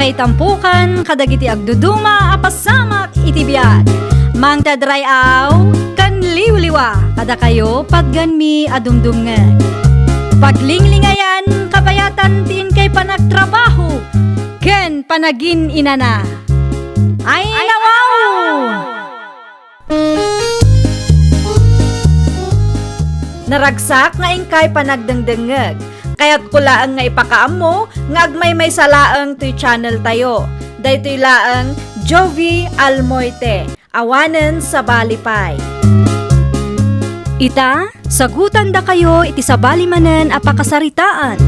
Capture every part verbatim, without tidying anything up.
Itampukan kadagiti agduduma a pasamak iti biag. Mangted ray-aw ken liwliwa kadakayo patgenmi a dumdumngeg. Paglinglingayan, kabayatan ti inkay panagtrabaho ken panagin-inana. Ay, nawaw! Naragsak nga inkay panagdengdengngeg. Kayatko laeng nga ipakaammo nga agmaymaysa laeng toy channel tayo. Daytoy laeng Jovi Almoite, awanen sabali pay. Ita, sagutandakayo iti sabali manen a pakasaritaan.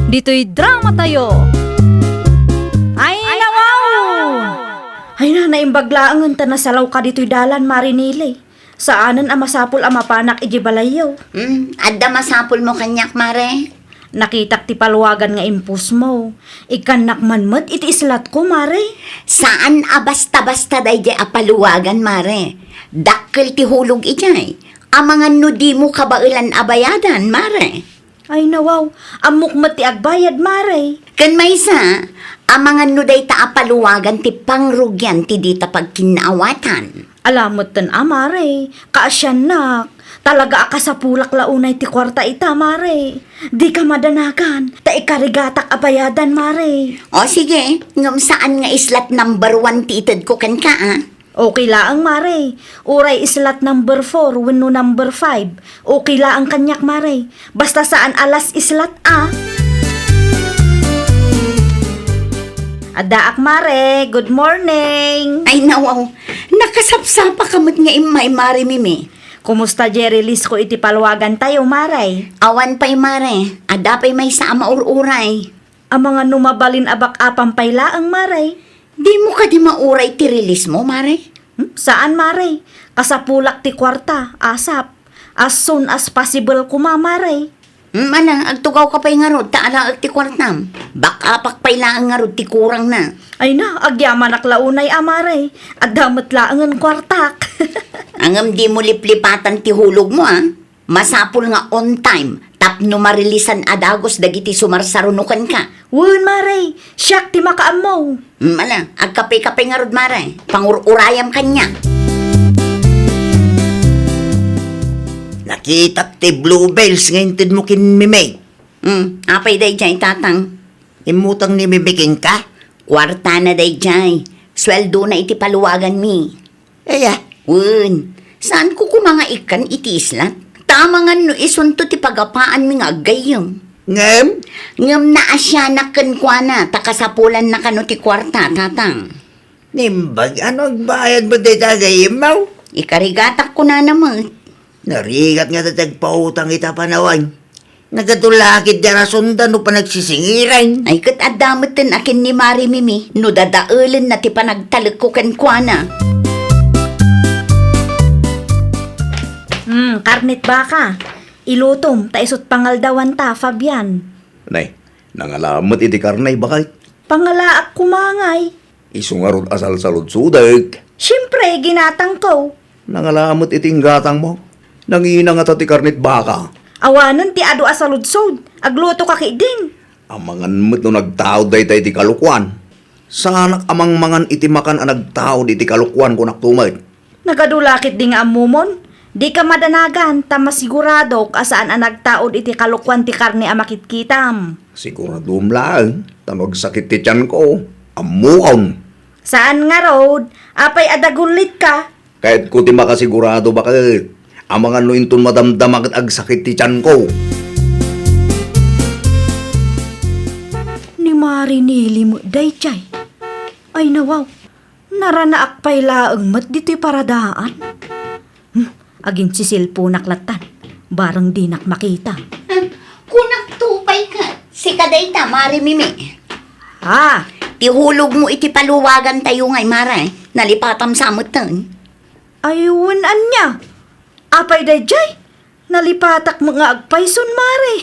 Ditoy drama tayo. Ay, nawaw! Ay na, naimbag laengen ta nasalawka ditoy dalan, Mare Nili. Saanen a masapul a mapanak idiay balayyo. Hmm, adda masapulmo kaniak, Mare? Nakitak ti paluagan nga impostmo. Ikkannak man met iti islatko, Mare. Saan a basta-basta daydiay a paluagan, Mare. Dakkel ti hulog idiay. Amangan no dimo kabaelan a bayadan, Mare. Ay, nawaw, ammok met ti agbayad, Mare. Ken maysa, amangan no dayta a paluagan ti pangrugian ti dita pagkinnaawatan. Ala metten a, Mare, kaasiannak. Talaga a kasapulak la unay ti kuarta ita, Mare. Dika madanagan, ta ikarigatak a bayadan, Mare. O sige, ngem saan nga islat number one ti itedko kenka, a? Okay laeng, Mare. Uray islat number four wenno number five. Okay laeng kaniak, Mare. Basta saan a last islat, a. Addaak, Mare. Good morning. Ay, nawaw. Nakasapsapaka met nga immay, Mare Mimi. Kumusta diay release ko iti paluagan tayo, Mare? Awan pay, Mare. Adda pay maysa a maur-uray. Amangan no mabalin a back-upan pay laeng, Mare. Dimo kadi mauray ti release mo, Mare? Hmm? Saan, Mare. Kasapulak ti kuarta, asap. As soon as possible koma, Mare. Hmm, ala, agtugawka pay ngarud, ta alaek ti kuartam. Back-upak pay laeng ngarud ti kurangna. Ay na, agyamanak la unay a, Mare. Adda met laengen kuartak. Ngem dimo liplipatan ti hulogmo, a. Masapul nga on time tapno marilisan a dagus dagiti sumarsaruno kenka. Wen, Mare, siak ti makaammo. Mm, ala, agkape-kape ngarud, Mare. Pangur-urayam kaniak. Nakitak ti bluebells nga intedmo ken Mimik. Mm, apay daydiay, Tatang? Immutang ni Mimik kenka? Kuartana daydiay. Sueldona iti paluaganmi. Aya? Wen, saanko koma nga ikkan iti islat. Ta amangan no isunto ti pagapaanmi nga aggayyem. Ngem? Ngem naasianak kenkuana ta kasapulanna kano ti kuarta, Tatang. Nimbag, ano agbayad mo dayta gayyemmo? Ikarigatak kunana met. Narigat nga ta ti agpautang ita panawen. Nagadu la ketdi a rason da no panagsisingiran. Ay, ket adda metten a ken ni Mare Mimi no dadaelenna ti panagtalekko kenkuana. Hmm, karnet baka. Ilutom, ta isut' pangaldawanta, Fabian. Nay, nangala met iti karne, baket? Pangalaak koma ngay. Isu ngarud a salsaludsodek. Siempre, ginatangko. Nangala met iti inggatangmo. Nangina ngata ti karnet baka. Awanen ti adu a saludsod. Aglutoka ketdin. Amangan met no nagtaud dayta iti kalokuan. Saanak a mangmangan iti makan a nagtaud iti kalokuan, kunakto met. Nagadu la ketdi nga ammomon. Dika madanagan, ta masiguradok a saan a nagtaud iti kalokuan ti karne a makitkitam. Siguradom laeng, ta no agsakit ti tianko, ammoam. Saan ngarud, apay a dagullitka? Kayatko ti makasigurado, baket. Amangan no inton madamdama ket agsakit ti tianko. Ni Mare Nili met daydiay. Ay, nawaw. Naranaak pay laeng met ditoy paradaan. Hmm, aginsiselponak lattan. Bareng dinak makita. Hmm, kunakto pay ket. Sika dayta, Mare Mimi. Ha? Ti hulogmo iti paluagantayo ngay, Mare. Nalipatam sa metten. Ay, wen ania? Apay daydiay? Nalipatak met nga agpayson, Mare.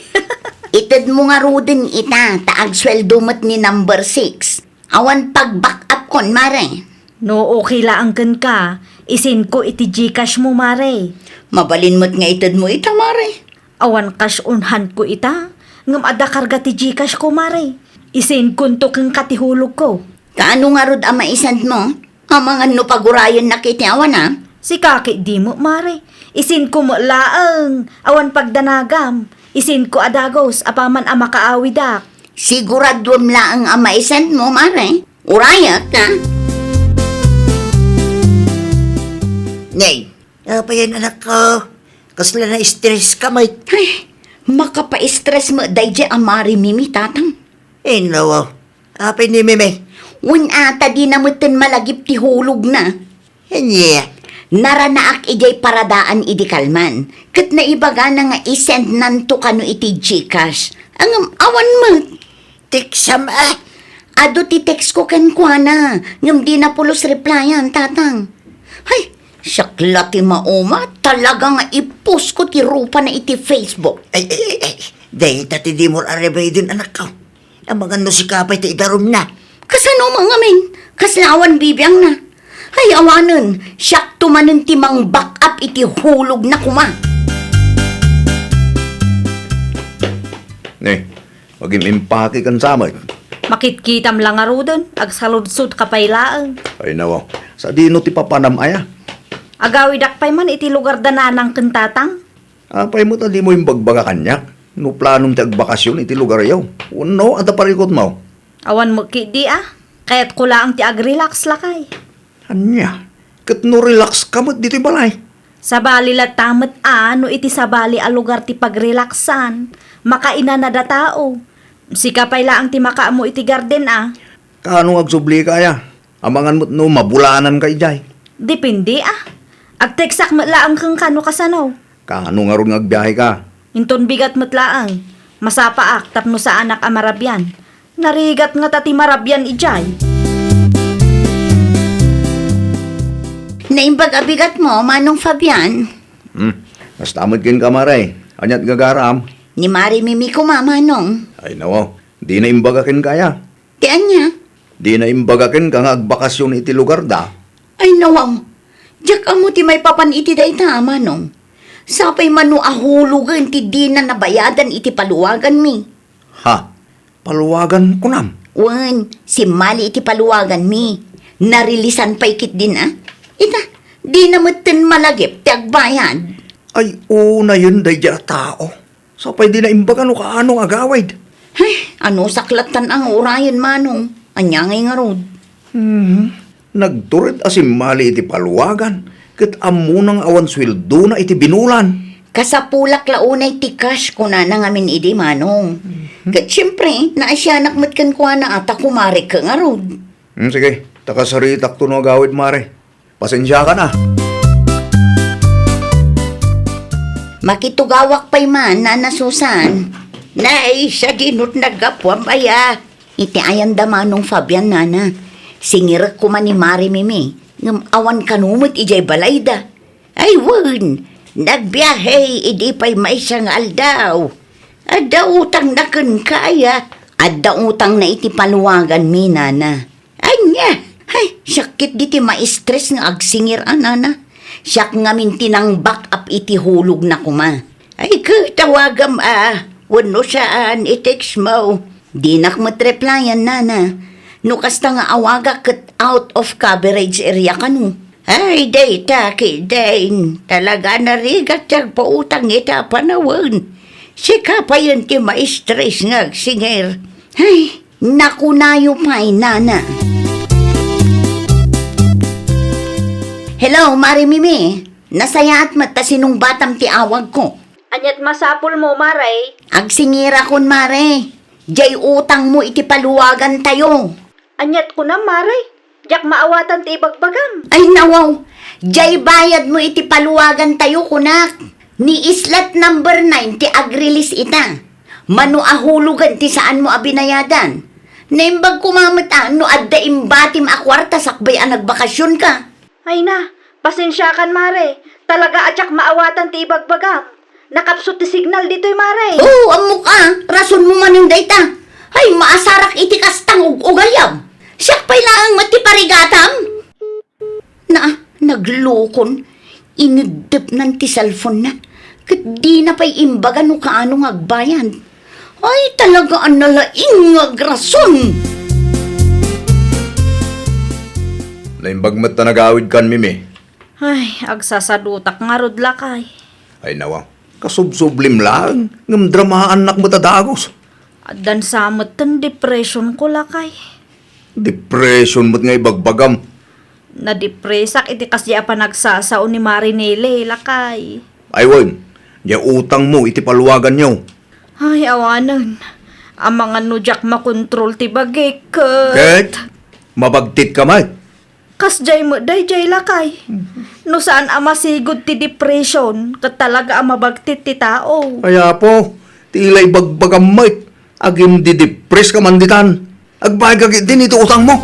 Itedmo ngaruden ita, ta agsueldo met ni number six. Awan pag-back up kon, Mare. No okay laeng kenka, isendko iti GCash mo, Mare. Mabalin met nga itedmo ita, Mare. Awan cash on hand ko ita, ngem adda karga ti GCash ko, Mare. Isendkonto kenka ti hulogko. Kaano ngarud a maisendmo? Amangan no pagurayennak iti awanak? Sika ketdi met, Mare. Isendko met laeng, awan pagdanagam. Isendko a dagus apaman a makaawidak. Siguraduem laeng a maisendmo, Mare. Urayek, ha? Nay, apayen, anakko? Kasla na-stress ka met. Ay, makapa-stress met daydiay a Mare Mimi, Tatang. Inno, apay ni Mimi? Wen a, ta dina metten malagip ti hulogna. Ania? Naranaak idiay paradaan idi kalman, ket naibagana nga isendnanto kano iti GCash. Ngem awan met. Teksam, a? Adu ti textko kenkuana, ngem dina pulos replyan, Tatang. Hay, siak la ti mauma, talaga nga ipost ko ti rupana iti Facebook. Ay, ay, ay, ay. Dayta ti dimo a-rebayden, anakko. Amangan no sika pay ti idarumna. Kasano met ngamin? Kasla awan bibiangna. Ay, awanen, siakto manen ti mang-back up iti hulogna koma. Ne, magim-impake ken samet. Makitkitam la ngaruden, agsaludsodka pay laeng. Ay, nawa. Sadino ti papanam aya? Agawidak pay man iti lugar da nanang ken tatang. Apay met a dimo imbagbaga kaniak no planom ti agbakasyon iti lugaryo? Wenno, adda parikutmo? Awan met ketdi a. Kayatko laeng ti agrelax, lakay. Ania? Ket no relax ka met ditoy balay? Sabali latta met a no iti sabali a lugar ti pagrelaxan, makainanada tao. Sika pay laeng ti makaammo iti garden a. Kaano nga agsublika aya? Amangan met no mabulananka idiay. Depende a. Agteksak met laeng kenka no kasano. Kaano ngarud nga agbiaheka? Inton bigat met laeng. Masapaak tapno saanak a marabian. Narigat ngata ti marabian idiay. Naimbag a bigatmo, Manong Fabian? Hmm. Kasta met kenka, Mare. Ania't gagaram? Ni Mare Mimi koma, Manong. Ay, nawa. Dina imbaga kenka aya? Ti ania? Dina imbaga kenka nga agbakasyon iti lugarda? Ay, nawaw. Diak ammo ti maipapan iti dayta, Manong. Sapay mano a hulogen ti dina nabayadan iti paluwaganmi. Ha? Paluwagan kunam? Wen, simmali iti paluwaganmi. Narilisan pay ketdin a. Ita, dina metten malagip ti agbayad. Ay, unayen daydiay a tao. Sapay dina imbaga no kaano nga agawid. Ay, anusak lattan a nga urayen, Manong. Ania ngay ngarud? Hmm. Nagtured a simmali iti paluwagan, ket ammona nga awan sueldona iti binulan. Kasapulak la unay ti cash, kunana ngamin idi, Manong. Mhm. Ket siempre, naasianak met kenkuana a ta kumarek ngarud. Hmm, sige, ta kasaritakto no agawid, Mare. Pasensiakan a. Makitugawak pay man, Nana Susan. Nay, sadinot naggapuam aya? Iti ayan da Manong Fabian, Nana. Singirek koma ni Mare Mimi, ngem awan kano met idiay balayda. Ay wen, nagbiahe idi pay maysa nga aldaw. Adda utangna kenka aya? Adda utangna iti paluwaganmi, Nana. Ania? Ay, siak ketdi ti ma-stress nga agsingir a, Nana. Siak ngamin ti nang-back up iti hulogna koma. Ay, ket awagam a, wenno saan, i-text mo. Dinak met replyan, Nana. No kasta nga awagak ket out of coverage area kano. Ay, dayta, kidin. Talaga narigat ti agpautang ita a panawen. Sika payen ti ma-stress nga agsingir. Ay, nakunayo pay, Nana. Hello, Mare Mimi. Nasayaat met ta sinungbatam ti awagko. Ania't masapulmo, Mare? Agsingirakon, Mare. Diay utangmo iti paluwagantayo. Ania't kunam, Mare? Diak maawatan ti ibagbagam. Ay, nawaw. Diay bayadmo iti paluwagantayo, kunak. Ni slot number nine ti agrelease ita. Mano a hulogen ti saanmo a binayadan. Naimbag koma met a no adda imbatim a kuarta sakbay a nagbakasionka. Ay na, pasensiakan, Mare. Talaga a diak maawatan ti ibagbagam. Nakapsut ti signal ditoy, Mare. Oo, ammok a. Rasonmo manen dayta. Ay, maasarak iti kastang ug-ugaliam. Siak pay laeng met ti parigatam. Naa, naglukon. Ineddepnan ti cellphone-na. Ket dina pay imbaga no kaano nga agbayad. Ay, talaga a nalaing nga agrason! Naimbag met ta nagawidkan, Mimi. Ay, agsasadutak ngarud, lakay. Ay, nawa. Kasubsublim lang, ngem dramaannak met a dagus. Addan sa met ten depression ko, lakay. Depression met nga ibagbagam. Nadepresak iti kasdi a panagsasao ni Marinelli, lakay. Ay, wen, diay utangmo iti paluaganyo. Ay, awanen. Amangan no diak makontrol ti bagik, ket Ket, mabagtit ka met. Kasdiay met daydiay, lakay. No saan a masigud ti depression, ket talaga a mabagtit ti tao. Ay, Apo, ti ila ibagbagam met, agin-didepress ka man ditan. Agbayad ka ketdin iti utangmo.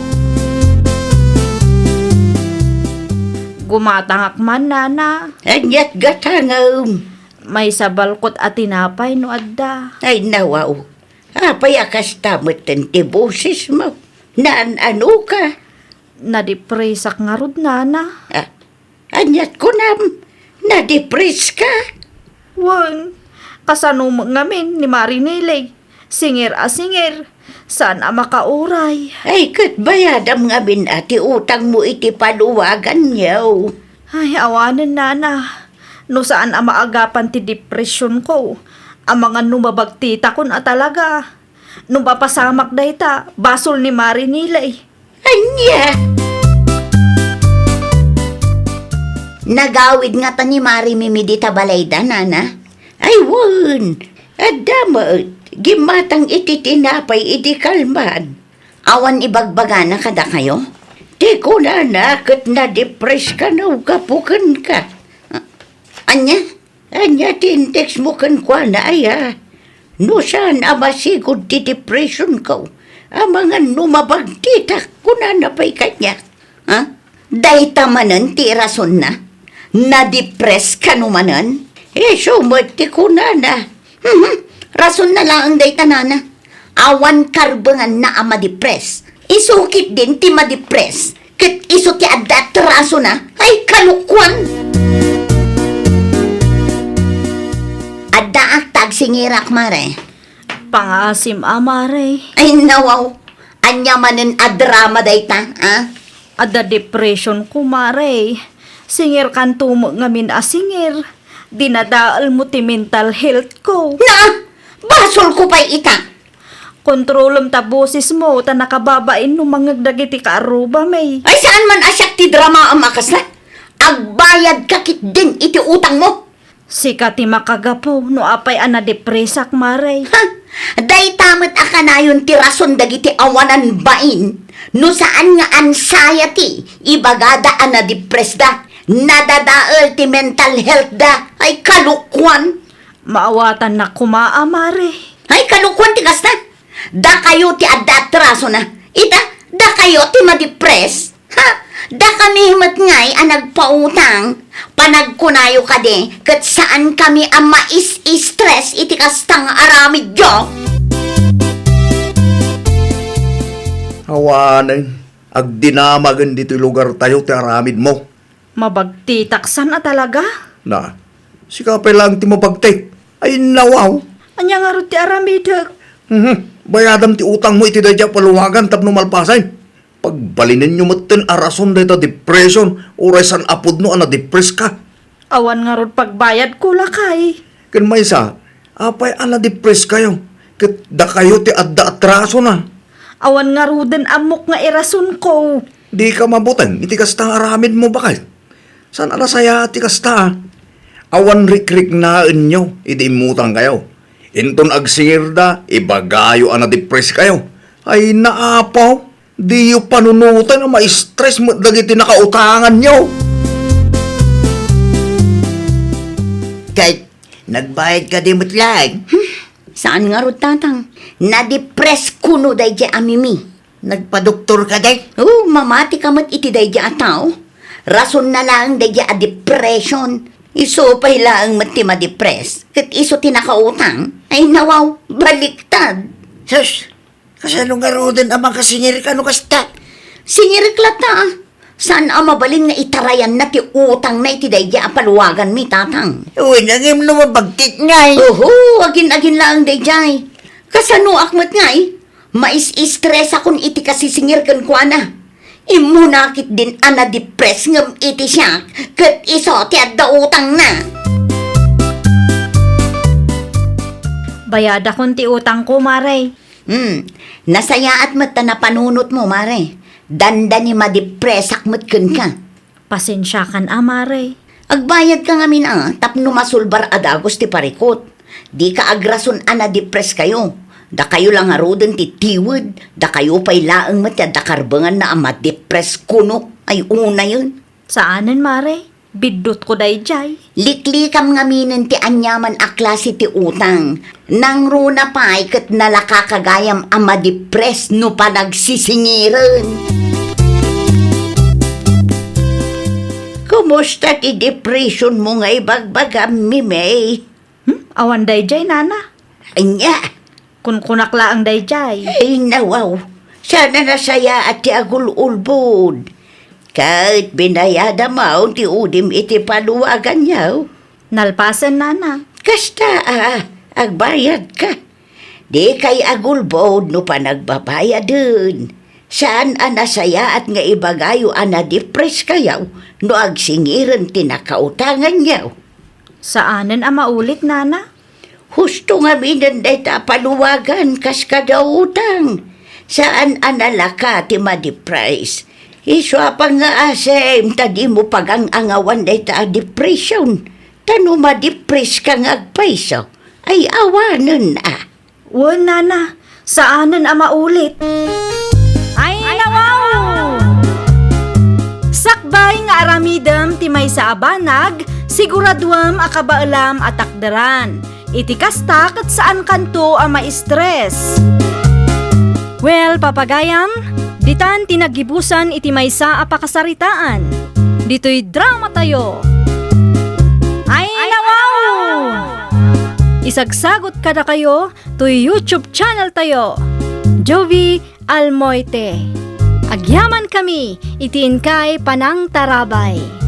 Gumatangak man, nana. Ania't gatangem? Maysa balkot a tinapay no adda. Ay, nawaw. Apay a kasta metten ti bosesmo? Naan-ano ka? Nadepresak ngarud, nana. Ah, ania't kunam? Nadepress ka? Wen, kasano met ngamin ni Marinelli? Singir a singir, saan a makauray. Ay, ket bayadam ngamin a ti utangmo iti paluaganyo. Ay, awanen, nana. No saan a maagapan ti depression ko, amangan no mabagtitakon a talaga. No mapasamak dayta, basol ni Marinelli. Ania? Nagawid ngata ni Mari Mimi dita balayda, nana? Ay, wen. Adda met. Gimmatang iti tinapay idi kalman. Awan ibagbagana kadakayo? Ti kunana ket nadepress kano gapu kenka. Ania? Ania ti intextmo kenkuana, aya? No saan a masigud ti depressionko, amangan no mabagtitak, kunana pay kaniak. Ha? Dayta manen ti rasonna? Nadepress kano manen? Isu met ti kunana. Mhm. Rasonna laeng dayta, nana. Awan karbenganna a madepress. Isu ketdin ti madepress, ket isu ti adda atrasona. Ay, kalokuan! Addaak ta agsingirak, Mare. Pangaasim a, Mare. Ay, nawaw. Ania manen a drama dayta, a? Adda depression ko, Mare. Singirkanto met ngamin a singir. Dinadaelmo ti mental health ko. Na! Basolko pay ita! Kontrolem ta bosesmo ta nakababain no mangngeg dagiti kaarrubami. Ay, saan man a siak ti dramaam a kasta? Agbayadka ketdin iti utangmo. Sika ti makagapu no apay a nadepresak, Mare. Ha? Dayta met a kanayon ti rason dagiti awanan bain no saan nga anxiety, ibagada a nadepressda. Nadadael ti mental healthda. Ay, kalokuan! Maawatannak koma a, Mare. Ay, kalokuan ti kasta! Dakayo ti adda atrasona. Ita, dakayo ti madepress. Ha? Dakami met ngay a nagpautang. Panagkunayo kadi, ket saankami a mais-stress iti kasta nga aramidyo. Awanen, agdinamagen ditoy lugartayo ti aramidmo. Mabagtitak san a talaga? Na, sika pay laeng ti mabagtit. Ay, nawaw. Ania ngarud ti aramidek? Mhm. Bayadam ti utangmo iti daydiay a paluagan tapno malpasen. Pagbalinenyo metten a rason dayta depression, uray saan a pudno a nadepress ka. Awan ngarud pagbayadko, lakay. Ken maysa, apay a nadepress kayo? Ket dakayo ti adda atrasona. Awan ngaruden ammok nga irasonko. Dika mabuteng iti kasta nga aramidmo, baket. Saan a nasayaat ti kasta? Awan rikriknaenyo idi immutangkayo. Inton agsingirda, ibagayo a nadepress kayo. Ay, naapaw, diyo panunoten a ma-stress met dagiti nakautanganyo. Ket nagbayad kadi met laeng? Hmm, saan ngarud, Tatang? Nadepress kuno daydiay a Mimi. Nagpadoktor kadi? Oo, mamati ka met iti daydiay a tao. Rasonna laeng daydiay a depression. Isu pay laeng met ti madepress. Ket isu ti nakautang. Ay, nawaw, baliktad. Sus, kasano ngaruden a makasingir ka no kasta? Singirek latta, a. Saan a mabalin nga itarayanna ti utangna iti daydiay a paluaganmi, Tatang? Uy, ngem no mabagtit ngay. Oho, agin-agin laeng daydiay. Kasanoak met ngay? Mais-stressakon iti kasisingir kenkuana. Immuna ketdin a na-depress ngem iti siak ket isu ti adda utangna. Bayadakon ti utangko, Mare. Hmm, nasayaat met ta napanunotmo, Mare. Dandani madepressak met kenka. Pasensiakan a, Mare. Agbayadka ngamin a tapno masulbar a dagus ti parikut. Dika agrason a nadepresskayo. Dakayo la ngaruden ti tiwed, dakayo pay laeng met ti adda karbenganna a madepress kuno. Ay unayen. Saanen, Mare. Biddutko daydiay. Liklikam ngaminen ti aniaman a klase ti utang. Nangruna pay ket nalaka ka gayam a madepress no panagsisingiren. Kumusta ti depressionmo nga ibagbagam, Mimey? Hmm? Awan daydiay, Nana. Ania? Kunkunak laeng daydiay. Ay, nawaw. Saan a nasayaat ti agul-ulbod. Ket binayadam ti udim iti paluaganyo. Nalpasen, Nana. Kasta a, agbayadka. Dikay agulbod no panagbabayaden. Saan a nasayaat nga ibagayo a nadepresskayo no agsingiren ti nakautanganyo. Saanen a maulit, Nana. Husto ngaminen dayta a paluagan kas kada utang. Saan a nalaka ti madepress. Isu a pangngaasim ta dimo pagang-angawan dayta a depression. Ta no madepresska nga agpayso, ay awanen a. Wen, Nana, saanen a maulit. Ay, nawaw! Sakbay nga aramidem ti maysa a banag, siguraduem a kabaelam a takderan. Iti kasta ket saankanto a ma-stress. Well, papagayam, ditan ti naggibusan iti maysa a pakasaritaan. Ditoy dramatayo. Ay, nawaw! Isagsagot kadakayo toy YouTube channel tayo, Jovie Almoite. Agyaman kami iti inkay panangtarabay.